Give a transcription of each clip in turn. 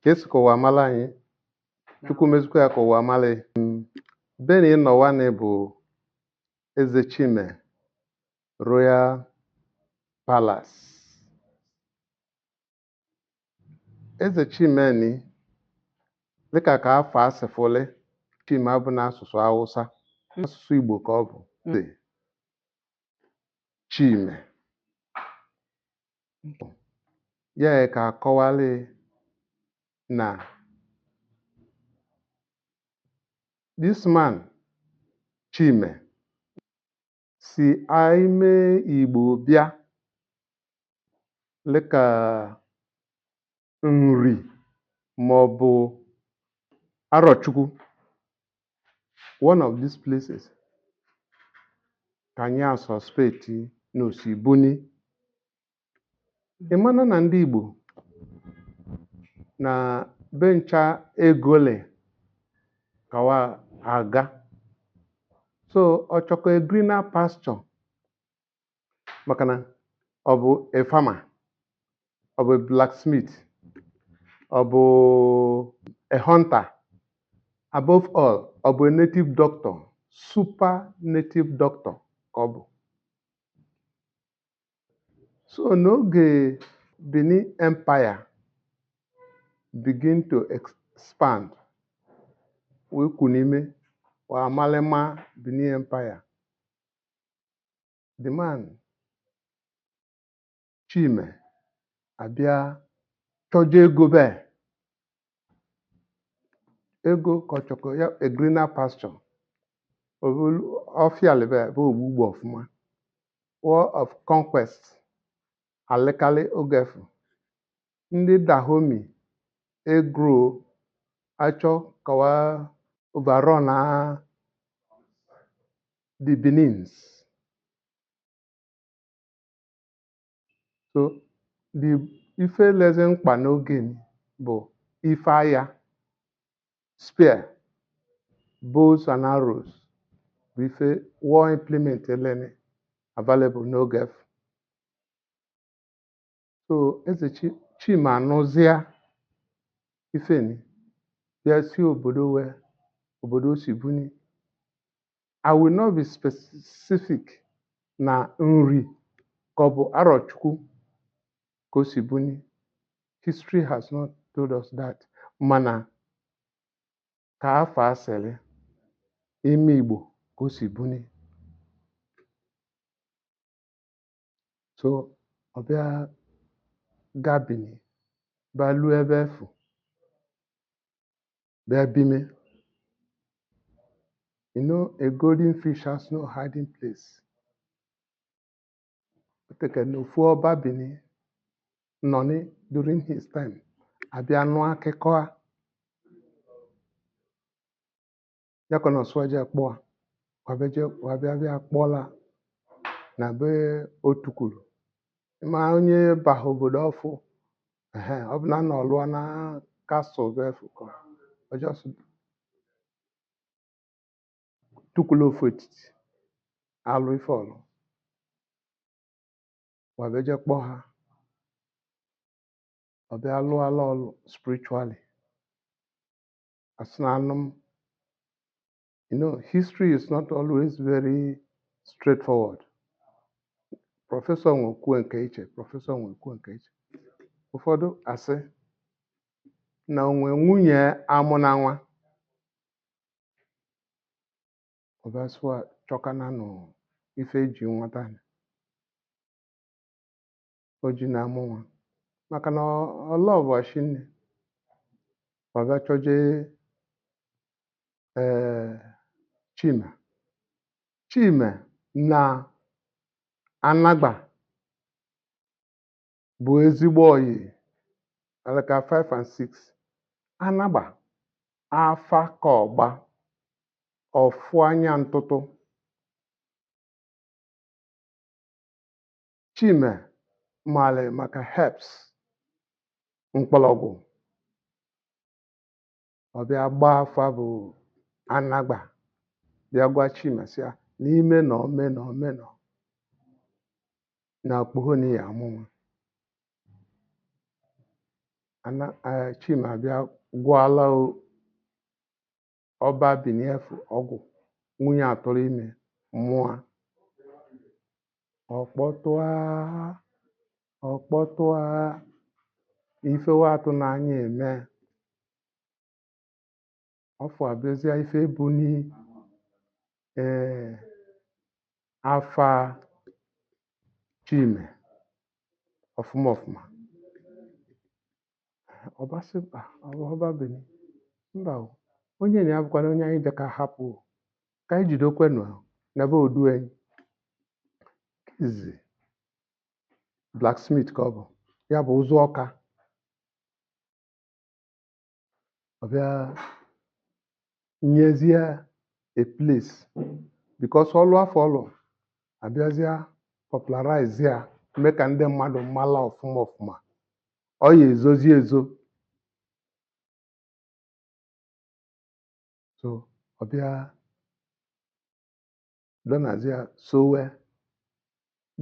Ka esi ka ụwa mara anyị, Chukwu mezikwa ya ka ụwa mara. Beni nọwani bụ Ezechime Royal Palace. Ezechime ni dịka ka afọ asịfụlị Chime abụ n'asụsụ Hausa, asụsụ Igbo ka ọ bụ. Chime ya ka akọwalị na this man Chime si ime Igbo bịa lịka Nri maọbụ Arọchukwu, one of these places ka anyị suspect na Osibuni. Ị mana na ndị Igbo na bencha egole kawa aga, so ọ chọkọ a greener pasture, maka na ọ bụ a farmer, ọ bụ a blacksmith, ọ bụ a hunter, above all ọ bụ a native doctor, super native doctor ka ọ bụ. So n'oge Benin Empire begin to expand, wee kwu n'ime wa amalima Benin Empire, the man Chime abịa chọje ego be ego ka ọ chọkọ ya a greener pasture. Ọfịa lebe bụ ogbugbu ọfụma, war of conquest alịkalị ogefu ndị Dahomey egro achọ kawa overrun na the Benins. So the ife leze mkpa n'oge bụ ife agha, spear, bows and arrows bụ ife war implement eleni available n'oge. So Eze Chima anụzịa ifeni bịa si obodo wee obodo Osibuni. I will not be specific na Nri ka ọ bụ Arọchukwu ka o si buni. History has not told us that. Mana ka afọ asịrị ime Igbo ka o si buni. So ọ bịa gaa Benin, bịa luo ebe efu, bịa bime. You know, a golden fish has no hiding place. Oteke na ofu ọba Benin nọ ni during his time abịa nụ akụkọ a ya ka na ọsụaja kpọọ wabịa bịa kpọla na be otukwuru ma onye baha obodo ọfụ, ọ bụ na ọ lụọ na kasụl be efu ka ọ just tukwulu ofu etiti alụ ife ọlụ wabịa je kpọọ ha, ọ bịa lụọla ọlụ spiritually. Asị na anụ m, you know, history is not always very straightforward. Prọfesọ nwekwuo nke iche, prọfesọ nwekwuo nke iche. Ụfọdụ asị na onwe nwunye amụ na nwa ọbịasụa chọkana nụ ife eji nwata o ji na-amụ nwa, maka na ọlọvụ ashinne ọbịa chọje Chime. Chime na Anagba bụ ezigbo oyi alaka 5 and 6. Anagba afa ka ọgba ọfụ anya ntụtụ. Chime mali maka herbs mkpọrọgwụ, ọ bịa gbaa afa bụ Anagba bịa gwa Chime sị ya n'ime na ome na ome nọ na okpogho na ya amụ nwa. Ana Chima abịa gwọọla ọba Benin efu ọgwụ, nwunye atụrụ ime mụọ. Ọkpọtụa ọkpọtụa ife wa atụ n'anya eme. Ọfụ abịazịa ife ebuni afa Chime ọfụma ọfụma. Ọba sị mba, ọba Benin mba o, onye na ya bụkwana onye anyị bịa ka hapụ o, ka anyị jidokwenụ n'ebe odu anyị. Izizi blacksmith ka ọ bụ, ya bụ ụzụ ọka. Ọ bịa nyezie a place because ọlụ afọ ọlụ abịazịa popularize ya, mee ka ndị mmadụ mala ọfụma ọfụma. Ọ ya ezozi ezo. So ọ bịa donazia sowe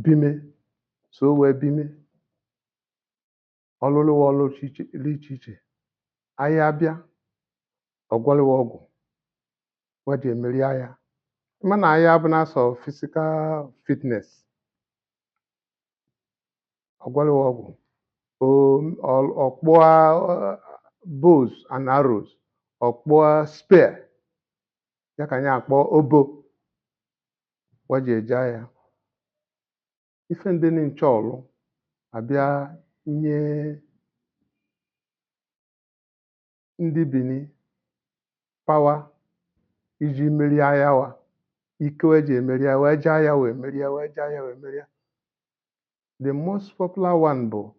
bime sowe bime ọlụlụwa ọlụ dị iche iche. Agha abịa, ọgwọlịwa ọgwụ wa ji emeri agha. Mana agha bụ na sọ physical fitness. Ọgwọlịwa ọgwụ ọkpụa bows and arrows, ọkpụa spear, ya ka anyị akpọ obo wa ji eje agha. Ife ndị nche ọlụ abịa nye ndị Benin power iji merie agha wa, ike we ji emeri ya wee jee agha wee merie, wee jee agha wee merie. The most popular one bụ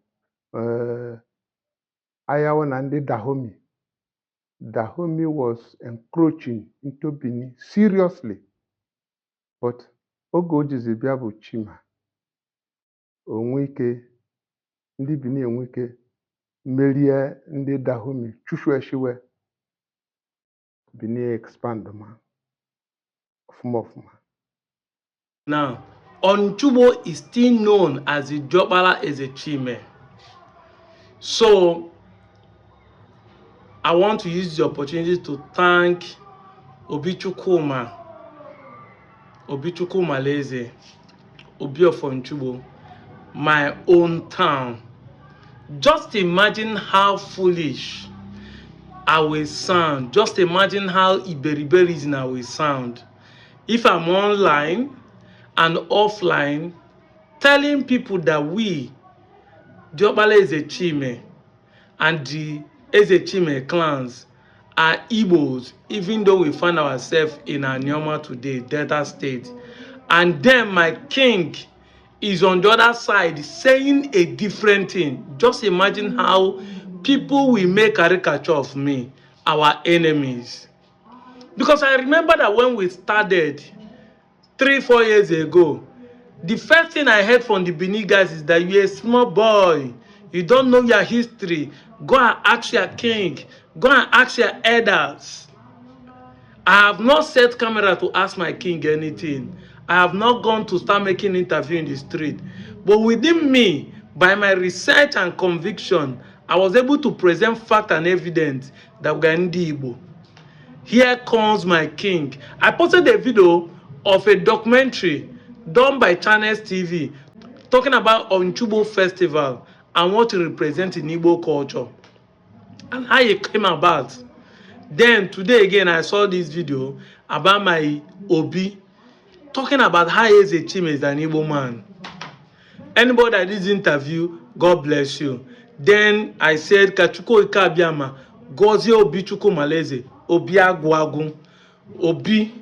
agha wa na ndị Dahomey. Dahomey was encroaching into Benin seriously, but oge o jizi bịa bụ Chima onwe ike, ndị Benin enwe ike merie ndị Dahomey, chụshueshiwe Benin expand ma ọfụma ọfụma. Now, Onicha-Ugbo is still known as the Diokpala Ezechime. So, I want to use the opportunity to thank Obi Chukwuma, Obi Chukwumaleze, Obi of Onicha-Ugbo, my own town. Just imagine how foolish I will sound. Just imagine how iberiberism I will sound if I'm online and offline telling people that we, Diokpala Ezechime and the Ezechime clans, are Igbos, even though we find ourselves in Anioma today, Delta State. And then my king is on the other side saying a different thing. Just imagine how people will make caricature of me, our enemies. Because I remember that when we started 3-4 years ago, the first thing I heard from the Benin guys is that you're a small boy. You don't know your history. Go and ask your king. Go and ask your elders. I have not set camera to ask my king anything. I have not gone to start making interview in the street. But within me, by my research and conviction, I was able to present fact and evidence that we are Ndi Igbo. Here comes my king. I posted a video of a documentary done by Channels TV talking about Onicha-Ugbo Festival and what it represents in Igbo culture and how it came about. Then today again, I saw this video about my Obi talking about how Ezechime is an Igbo man. Anybody that did this interview, God bless you. Then I said, Ka Chukwu Okike Abiama gọzie Obi Chukwumaleze, Obi Agwagwu, Obi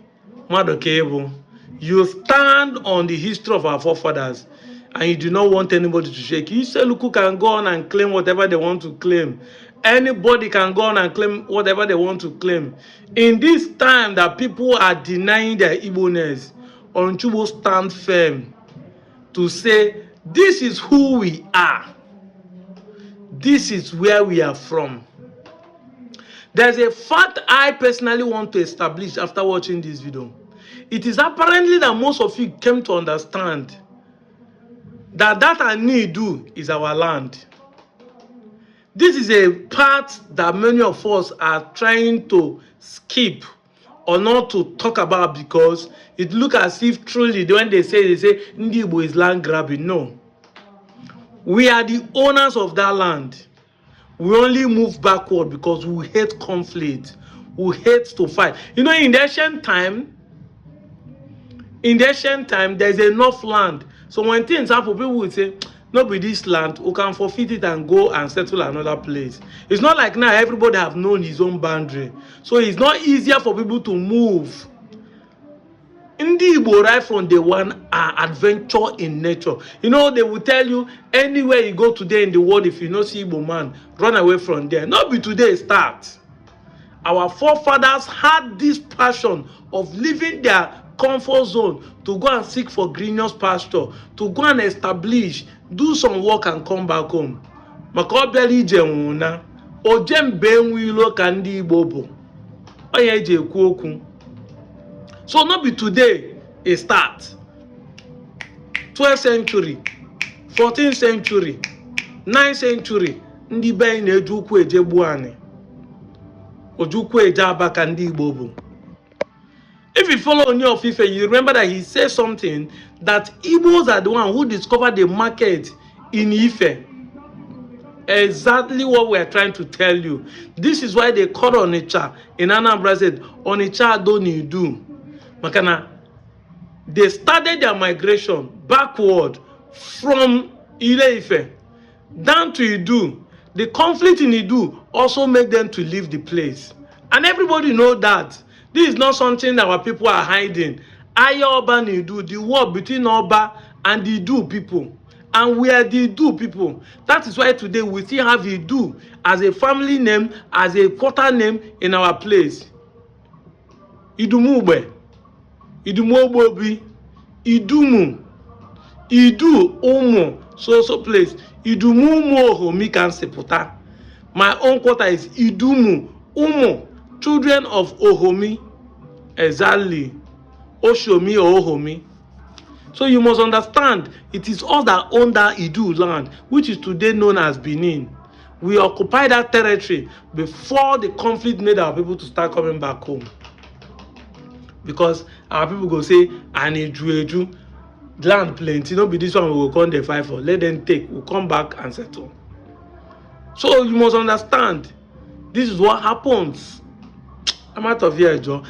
mmadụ ka ị bụ. You stand on the history of our forefathers and you do not want anybody to shake. Issele-Uku can go on and claim whatever they want to claim. Anybody can go on and claim whatever they want to claim. In this time that people are denying their Igbo-ness, Onicha-Ugbo stand firm to say, this is who we are. This is where we are from. There's a fact I personally want to establish after watching this video. It is apparently that most of you came to understand that Anidu is our land. This is a part that many of us are trying to skip or not to talk about because it look as if truly when they say Ndi Igbo is land grabbing. No. We are the owners of that land. We only move backward because we hate conflict. We hate to fight. In the ancient time, there's enough land. So when things happen, people will say, "No be this land, we can forfeit it and go and settle another place." It's not like now everybody have known his own boundary. So it's not easier for people to move. Ndị Igbo right from day one are adventure in nature. They will tell you anywhere you go today in the world, if you no see Igbo man, run away from there. No be today start. Our forefathers had this passion of leaving their comfort zone to go and seek for greenest pasture, to go and establish, do some work and come back home. Maka ọ bịara ije nwụna, oje mbe enwe ilo ka ndị Igbo bụ. Ọ ya eji ekwu okwu. So no be today e start. 12th century, 14th century, 9th century, ndị be anyị na-eji ụkwụ eje gbuo anị. Oji ụkwụ eje aba ka ndị Igbo bụ. If you follow Ooni of Ife, you remember that he said something that Igbos are the one who discovered the market in Ife. Exactly what we are trying to tell you. This is why they call Onitsha in Anambra State Onitsha Ado Idu. Maka na they started their migration backward from Ile-Ife down to Idu. The conflict in Idu also made them to leave the place. And everybody know that. This is not something our people are hiding. Aya Oba and Idu, the war between Oba and the Idu people. And we are the Idu people. That is why today we still have Idu as a family name, as a quarter name in our place. Idumugbe, Idumogbobi, Idumu, Idu Umu, so so place. Idumu Umu Ohomi ka m si pụta. My own quarter is Idumu Umu, children of Ohomi. Exactly. Oshomi or Ohomi. So you must understand, it is us that own that Idu land, which is today known as Benin. We occupy that territory before the conflict made our people to start coming back home. Because our people go say, "Ani eju eju, land plenty, no be this one we go come dey fight for. Let them take, we'll come back and settle." So you must understand, this is what happens. I'm out of here, Joe.